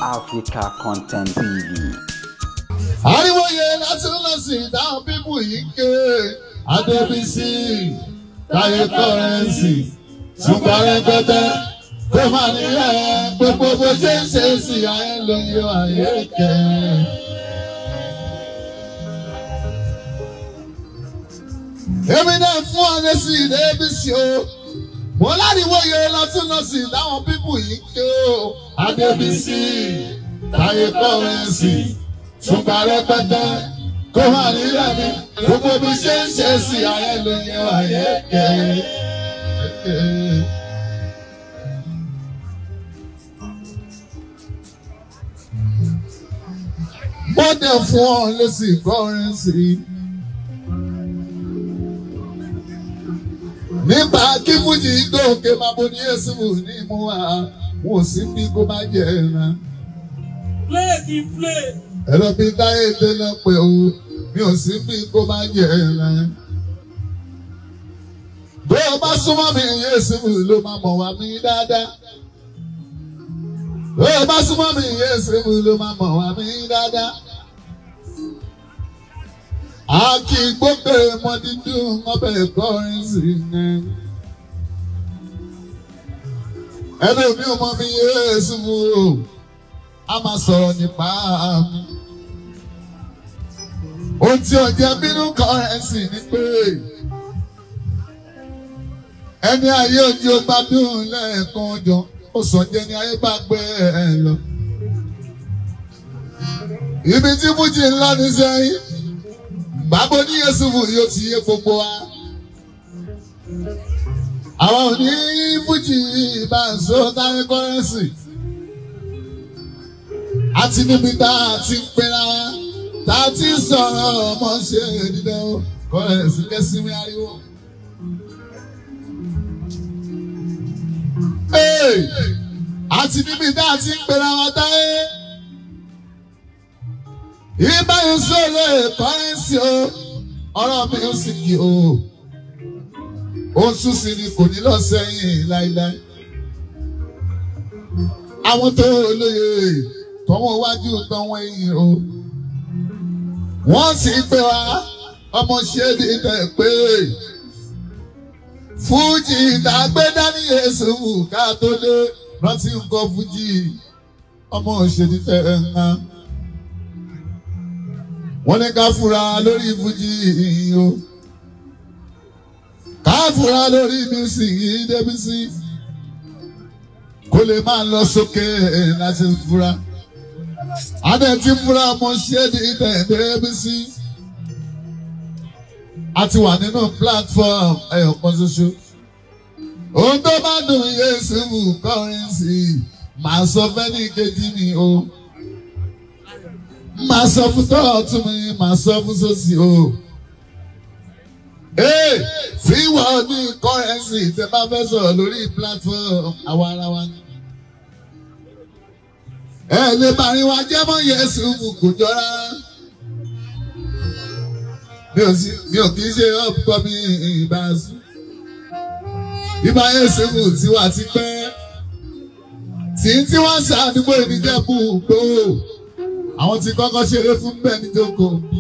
Africa Content TV. Ariwo yẹn láti lọ sí ìdáhùn bíbù yìí ké Adébísí Táyé Currency ṣùgbọ́n rẹpẹtẹ kó máa nílẹ̀ gbogbo bó ṣe ń ṣe sí ayé lóyún ayé kẹ. Èmi náà fún ọ lẹ́sìn Adébísí o. Mo láriwo yẹn láti lọ sí ìdáhùn bíbù yìí ké o Adébísí Táyé Currency ṣùgbọ́n rẹpẹtẹ kó máa nílẹ̀ mi gbogbo bí ṣe ń ṣe sí ayé lóyún ayé kẹ. Wọ́n dẹ̀ fún ọ lẹ́sìn Currency. Nípa kí Fújì gòkè máa bo ní Yéṣùfù ní mú wa, wọn ò sí bí kó má jẹ ẹran. Play the play. Ẹ̀rọ bí táyé délé pé o, mi ò sí bí kó má jẹ ẹran. Bí o bá súnmọ́ mi, Yéṣùfù ló máa mọ̀ wá mi dáadáa. Bí o bá súnmọ́ mi, Yéṣùfù ló máa mọ̀ wá mi dáadáa. A kì í gbókè mọ dídùn ọbẹ̀ Currency ni. Ẹnu mi ò mọ mi Yéṣùfù o, a máa sọ̀rọ̀ nípa mi. Ohun tí ó jẹ́ bínú Currency ni pé ẹni ayé ojú gbádùn lẹ́ẹ̀kan jọ, ó sọ jẹ́ ní ayé bá gbé ẹ lọ. Ibi tí Fújì ńlá ní sẹ́yìn, bàbá ní Yéṣùfù yóò ti yé gbogbo wa. Àwọn òní Fújì bá ń sọ Táyé Currency. Àti níbi tá a ti ń pera wa, tá a ti ń sọ̀rọ̀ ọmọ ṣe dídán o, Currency kẹ́sìmí ariwo. Àti níbi tá a ti ń pera wa táyé. Ibà ń sọ̀rọ̀ Currency o, ọ̀rọ̀ mi ń sì kí o. Ó ń sún sí ni kò ní lọ sẹ́yìn láíláí. Àwọn tó lóye tọ́wọ́ wájú tọ́wọ́ ẹ̀yìn o. Wọ́n sì pé wa ọmọ ṣe ní tẹ̀ pé Fújì tàgbé dání Yéṣùfù ká tó dé rántí nǹkan Fújì ọmọ òṣèlú tẹ̀ ńlá. Wọ́n ní ká fura lórí Fújì o. Ká fura lórí mísìkì Débísí. Kó lè máa lọ sókè láti fura. Adé ti fura ọmọ ṣé ní tẹ̀ Débísí. A ti wà nínú platform ẹyọ kan ṣoṣo. Ohun tó bá dùn Yéṣùfù Currency màá sọ fẹ́ni kejì mi o. Màá sọ fún tọ́ọ̀tún mi, màá sọ fún sósì o. Ee, fíwọ́ ní Currency tẹ bá fẹ́ sọ̀rọ̀ lórí platform àwa ara wa ni. Ẹ lè bàrin wa jẹ́ mọ́ Yéṣùfù kò jọra. Mi ò kì í ṣe upcoming ìbáṣu. Ìbá Yéṣùfù tí wà ti pẹ́. Tí wọ́n ṣàdúgbò ìníjẹ́bù gbó. Àwọn tí kọ́kọ́ ṣeré fún bẹ́ẹ̀ ní jókòó bí.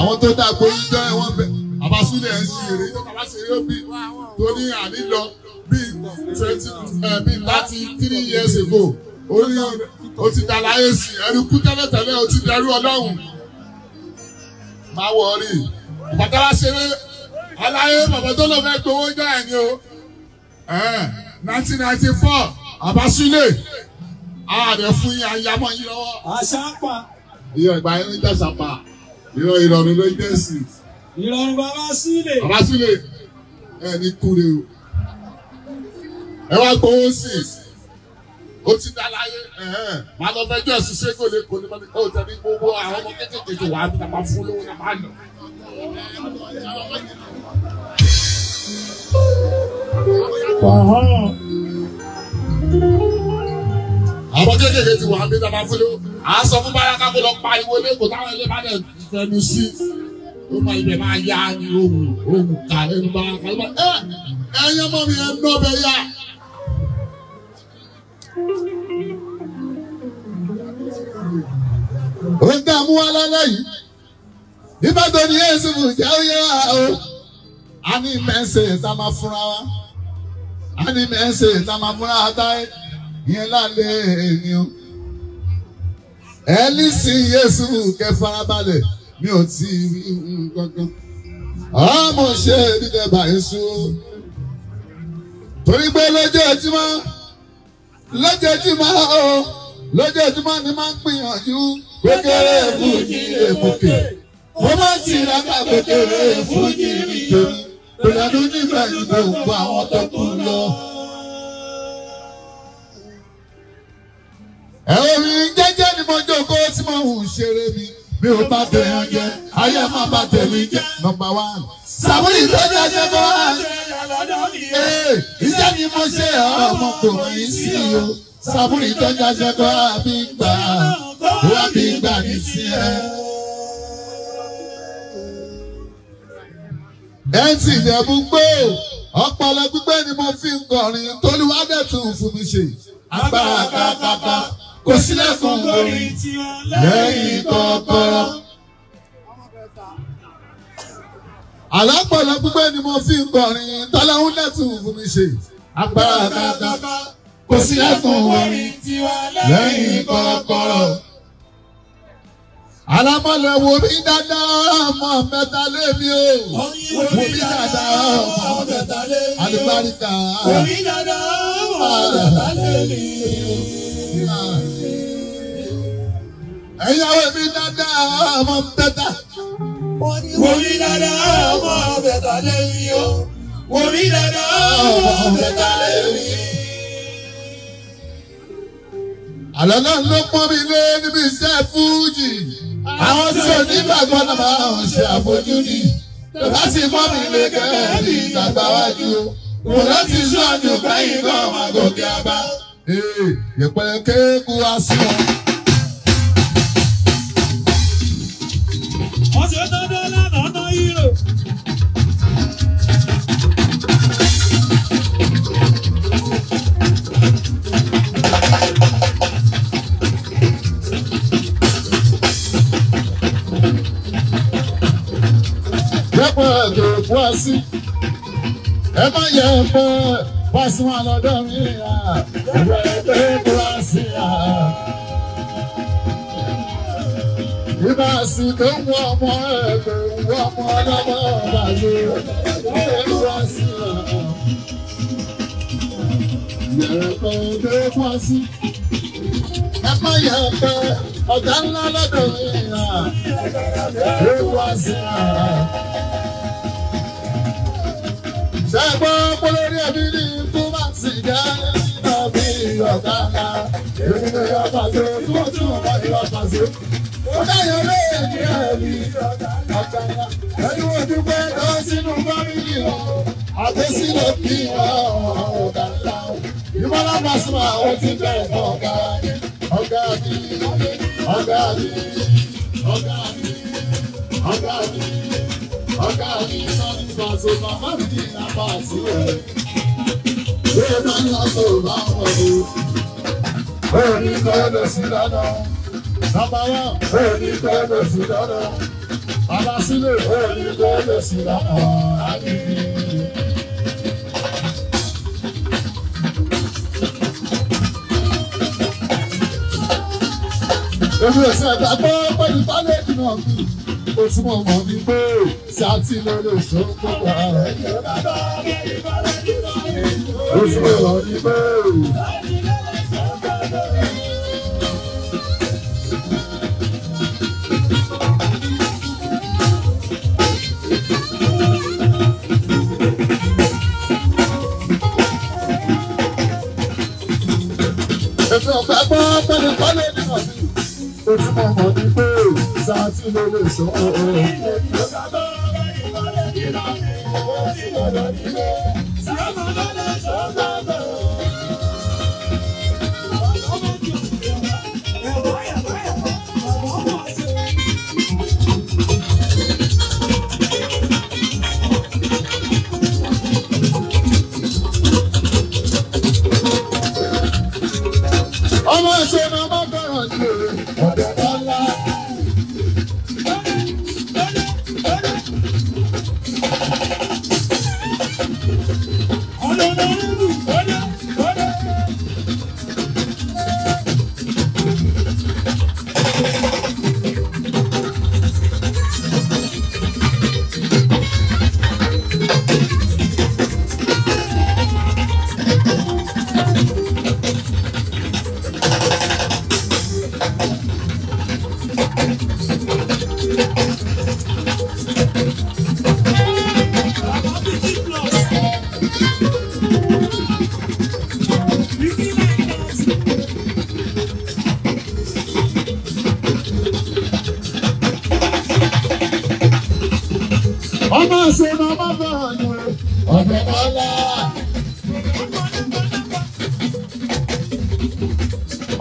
Àwọn tó dàgbò yíjọ́ ẹ̀ wọ́n bẹ̀. Bàbá Súlẹ̀ ń ṣe eré tó bàbá ṣeré ó bí tó ní àní lọ bíi 33 years ago. Ó ní ó ti dà láyé sí ẹni kú tẹ́lẹ̀tẹ́lẹ̀ ó ti dẹrú Ọlọ́run. Máa wọ̀ rí bàbá wa ṣeré aláyé bàbá tó lọ fẹ́ gbowó jọ ẹ̀ ni o. 1994 Bàbá Súlẹ̀ ààrẹ fún yín ayámọ́ yín lọ́wọ́. Àṣàpà. Ìyọ̀ ìgbà yẹn ń jàṣàpà. Ìrọ̀ ìrọ̀rùn ló ń jẹ́ sí. Ìrọ̀rùn Bàbá Súlẹ̀. Bàbá Súlẹ̀ ẹ ní kúre o. Ẹ wá gbowó sí i. Ó ti dá láyé. Màá lọ fẹjọ́ ẹ̀sùn ṣé kò lè kò ní kò tẹ̀ ní gbogbo àwọn ọmọ kéékèèké tó wà á bí tàbá fún lówó tàbá lọ. Àwọn kéékèèké ti wà bí tàbá fún lówó. À ń sọ fún Báràká kó lọ pariwo lẹ́kọ̀ọ́ táwọn ilé bá dẹ̀ fẹnu sí. Ó máa ibẹ̀ máa yá ni ohun ohun kà lẹ́nu Báràká. Ẹ̀yin ọmọ mi ẹ̀ ń nọ́ bẹ yá. wá lálẹ́ yìí. Ìbàdàn ni Yéésù jẹ́ òye wa o. A ní mẹ́sẹ̀ tá a máa fúnra wa. A ní mẹ́sẹ̀ tá a máa fúnra wa táyé. Ìyẹn lálẹ́ ni o. Ẹ ní sí Yéésù kẹ́ farabalẹ̀ mi ò tí ì rí nǹkan kan. Ọmọ ṣe dídẹ báyìí sùn. Torí pé lójoojúmọ́ lójoojúmọ́ o lójoojúmọ́ ni máa ń gbìyànjú kékeré fújì èmùkè. Mo máa ń tiraka kékeré fújì tèmi. Tòlẹ́dún nígbà ju gbogbo àwọn tó kù lọ. Ẹ̀rọ mi jẹ́jẹ́ ni mo jókòó tí mo ń ṣeré mi. Mi ò bá tẹ̀yàn jẹ, ayé má bá tẹ̀mí jẹ́. Nọmba 1. Sàmúlì tó jẹ́ bọ́ wá. Iṣẹ́ ni mo ṣe ọmọ kò ní sí o. Sàmúlì tó jẹ́ bọ́ wá bí gbà. Wá bí gbà ní sí ẹ. Ẹ ti Ìjẹ̀bú gbó. Ọpọlọ gbígbé ni mo fi ń kọrin. Tolúwa dẹ̀ tún fún mi ṣe. Agbára kákáká kò sílẹ̀kùn orin lẹ́yìn kọ́kọ́rọ́. Àlápọ̀lọ́ gbígbé ni mo fi ń kọrin. Tọ́láhún dẹ̀ tún fún mi ṣe. Agbára kákáká kò sílẹ̀kùn orin lẹ́yìn kọ́kọ́rọ́. Alámọ̀lẹ̀ wo mi dáadáa ọmọ mẹ́ta lé mi o. Wo mi dáadáa ọmọ mẹ́ta lé mi o. Alùbáríkà. Wo mi dáadáa ọmọ mẹ́ta lé mi o. Ẹ̀yàwó mi dáadáa ọmọ mẹ́ta. Wo mi dáadáa ọmọ mẹ́ta lé mi o. Wo mi dáadáa ọmọ mẹ́ta lé mi o. Àlọ́ náà ló pọ́n mi lé níbi iṣẹ́ fújì. Àwọn tí ò ní gbàgbọ́ náà máa ń ṣe àfojúdi. Bàbá sì pọ́n mi lé kẹ́rẹ́ ìdàgbà wájú. Kò láti ṣọ́ọ̀jù kẹ́yìn náà máa gòkè àgbà. Yẹ̀pẹ̀ kéékù wá sí wọn. Wọ́n ṣe dandan lánàá ná hírò. Yẹ̀pẹ̀ kéékù wá sí. Ẹ má yẹ pé wá sí wọn lọ́dọ̀ mi. Yẹ̀pẹ̀ kéékù wá sí. Ìbá sì tó ń wọ ọmọ ẹgbẹ́ ń wọ ọmọ ọlọ́mọ ọ̀bàjẹ́ kéékù wá sí. Yẹ̀pẹ̀ kéékù wá sí. Ẹ má yẹ pé ọ̀gá ńlá lọ́dọ̀ mi. Kéékù wá sí. Ṣẹ́gbọ́n polórí ẹbí ní ikú máa sì jẹ́ nínú bí ọ̀gá ńlá. Èmi ni ọba ṣe tí wọ́n tún ọba ní ọba ṣe. Ó dáyọ̀ lóye ní ẹ̀mí ọ̀gá ńlá. Ẹni wo dúpẹ́ lọ sínú fámìlì wọn. Àgbésílẹ̀ bí wọn ọ̀gá ńlá. Ìmọ̀lá Pasuma ó ti bẹ̀rẹ̀ fún ọ̀gá mi. Ọ̀gá mi, ọ̀gá mi, ọ̀gá mi, ọ̀gá mi. Ọ̀gá mi sọ ní Paso màmá mi ní apá sí ẹ̀. Ṣé máa ń lọ sọ̀rọ̀ báwọn o? Òní kọ́ lọ sí lọ́nà. Nọ́mbà 1, òní kọ́ lọ sí lọ́nà. Bàbá sílẹ̀, òní kọ́ lọ sí lọ́nà. Àbíbí. Èmi ò sẹ́ gbàgbọ́ pẹ̀lú tálẹ́ẹ̀dì náà mi. Ó túmọ̀ mọ̀ ní pé ṣáàtì ló lè ṣó gbogbo ara. Ó túmọ̀ mọ̀ ní pé. Èmi ò gbàgbọ́ pẹ̀lú tálẹ́ẹ̀dì náà mi. Ó túmọ̀ mọ̀ ní pé ṣáàtì ló lè ṣó gbogbo ara. Ọmọ ṣe máa bá fẹ́ràn jù ọ̀dọ̀ ńlá.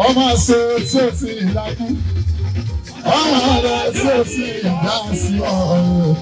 Ọmọ àṣẹ tí ó ti lákú. Ọmọ àṣẹ tí ó ti dá sí ọ̀rọ̀.